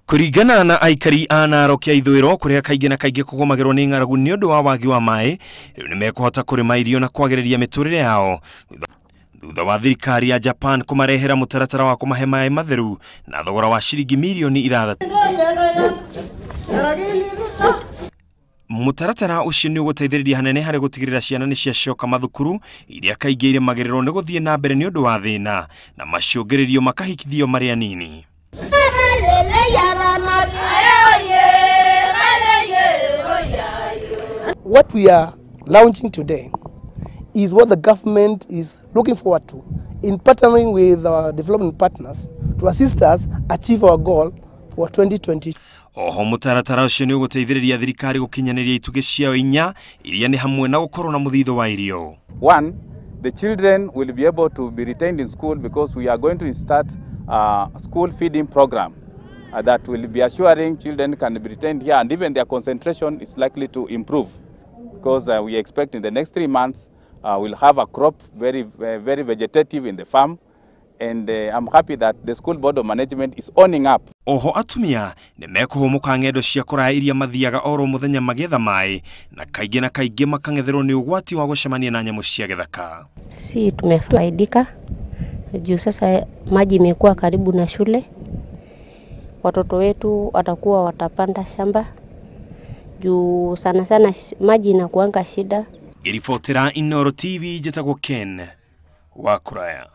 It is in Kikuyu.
Kũringana na aikari a Narok ya ithũĩro kũrĩa kaingĩ na kaingĩ kũgũmagĩrwo nĩ ng'aragu nĩ ũndũ wa wagi wa maĩ, rĩu nĩ mekũhota kũrĩma irio na kwagĩrĩria mĩtũrĩre yao thutha wa thirikari ya Japan kũmarehera mũtaratara wa kũmahe maĩ matheru na thogora wa ciringi mirioni 6. Mũtaratara ũcio nĩ ũgũteithĩrĩria hanene harĩ gũtigĩrĩra ciana nĩ ciacoka mathukuru iria kaingĩ iremagĩrĩrwo nĩ gũthiĩ na mbere nĩ ũndũ wa thĩna na macũngĩrĩrio makahikithio marĩ anini. What we are launching today is what the government is looking forward to in partnering with our development partners to assist us achieve our goal for 2020. Oho mũtaratara ũcio nĩ ũgũteithĩrĩria thirikari gũkinyanĩria itugĩ ciao 4 iria nĩ hamwe na gũkorwo na mũthithũ wa irio. One, the children will be able to be retained in school because we are going to start a school feeding program that will be assuring children can be retained here, and even their concentration is likely to improve because we expect in the next 3 months we'll have a crop very, very vegetative in the farm. And I'm happy that the school board of management is owning up. Oho atumia nĩ mekũhũmũka ng'endo cia kũraya iria mathiaga oro mũthenya magĩetha maĩ na kaingĩ makang'etherwo nĩ ũgwati wa gũcemania na nyamũ cia gĩthaka. Si tumefaidika juu sasa maji imekuwa karibu na shule, watoto wetu watakuwa watapanda shamba juu sana sana maji inakuanga shida. Ngĩribotera Inooro TV njĩtagwo Ken wa Kũraya.